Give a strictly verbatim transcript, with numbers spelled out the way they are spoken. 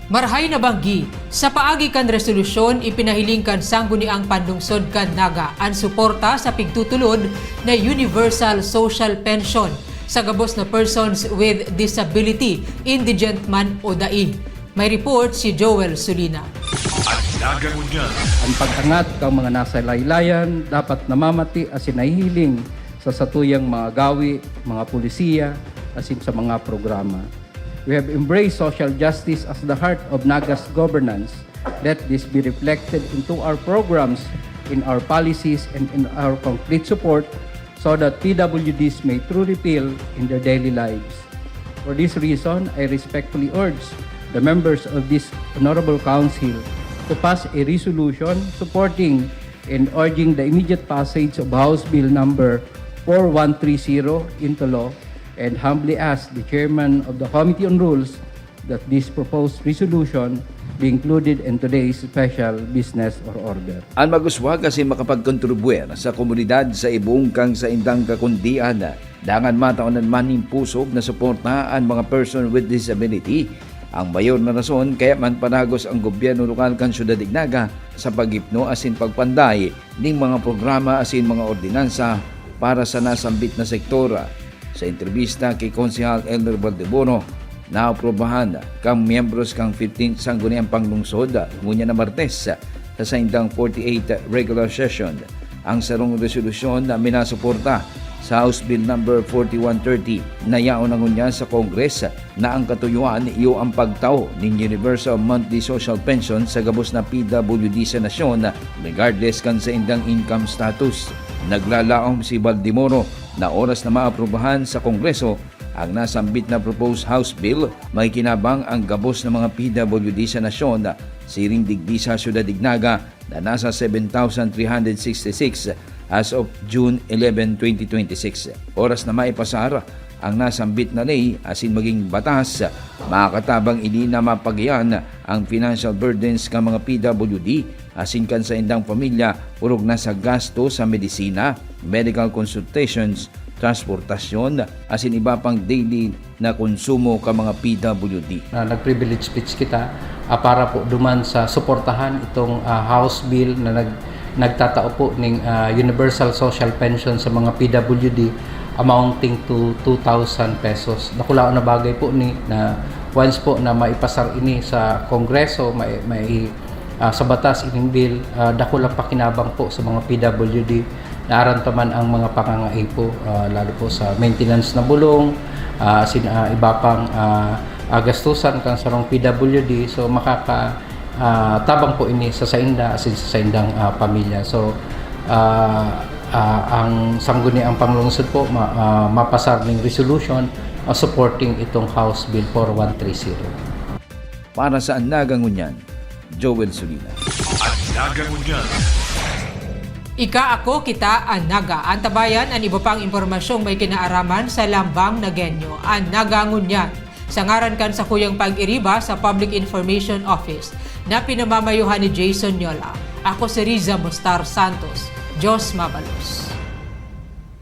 Marahay na banggi, sa paagi kan resolusyon, ipinahiling kan Sangguniang Panlungsod kan Naga an suporta sa pigtutulod na Universal Social Pension sa gabos na persons with disability, indigent man o dai. May report si Joel Sulina. An Naga Ngunyan. An pag-angat kan mga nasa laylayan dapat namamati asin nahihiling sa satuyang mga gawi, mga polisiya, asin sa mga programa. We have embraced social justice as the heart of Naga's governance. Let this be reflected into our programs, in our policies, and in our concrete support so that P W Ds may truly feel in their daily lives. For this reason, I respectfully urge the members of this Honorable Council to pass a resolution supporting and urging the immediate passage of House Bill number four one three zero into law, and humbly ask the Chairman of the Committee on Rules that this proposed resolution be included in today's special business or order. An mag-uswag asin makapagkontribuyar sa komunidad sa ibong kan saindang kakundian, dangan mataonan man nin pusog na suporta an mga person with disability. Ang mayor na rason kaya man panagos ang gobyerno lokal kan Syudad de Naga sa paghipno asin pagpanday ning mga programa asin mga ordinansa para sa nasambit na sektor. Sa entrebista ki Konsehal Elmer Valdemoro, naaprubahan kan miyembros kan fifteenth Sangguniang Panglungsod ngunyan na Martes sa saindang forty-eighth regular session ang sarong resolusyon na minasuporta sa House Bill number forty-one thirty na yaon na ngunyan sa Congress, na ang katuyoan iyo ang pagtao nin universal monthly social pension sa gabos na P W D sa nasyon, regardless kan saindang income status. Naglalaom si Valdemoro na oras na maaprubahan sa Kongreso ang nasambit na proposed House Bill, makikinabang ang gabos na mga P W D sa nasyon, siring digdi sa Syudad de Naga na nasa seven thousand three hundred sixty-six as of June eleven, twenty twenty-six. Oras na maipasar ang nasambit na ley asin maging batas, makakatabang ini na mapagian ang financial burdens kan mga P W D asin kan saindang pamilya orog na sa gasto sa medisina, medical consultations, transportasyon, asin iba pang daily na konsumo kan mga P W D. Na nag-privilege speech kita, ah, para po duman sa suportahan itong, ah, House Bill na nag-, nagtatao po ning, ah, universal social pension sa mga P W D amounting to two thousand pesos. Dakulaon na bagay po ni na once po na maipasar ini sa Kongreso, may, may, ah, sa batas ining bill, ah, dakulang pakinabang po sa mga P W D. Naaramdaman ang mga pangangaipo, ah, lalo po sa maintenance na bulong, ah, asin, ah, iba pang, ah, ah, gastusan kan sarong P W D. So, makaka, ah, tabang po ini sa sainda asin sa saindang, ah, pamilya. So, ah, ah, ang Sangguniang Panglungsod po ma-, ah, mapasar ning resolution, ah, supporting itong House Bill four one three zero. Para sa An Naga Ngunyan, Joel Sulina. An Naga Ngunyan. Ika, ako, kita, an Naga. Antabayan an iba pang impormasyong may kinaaraman sa Lambang Nagenyo, an Naga Ngunyan. Sa ngaran kan sakuyang pag-iriba sa Public Information Office na pinamamayohan ni Jason Yola, ako si Riza Mustar Santos. Diyos mabalos.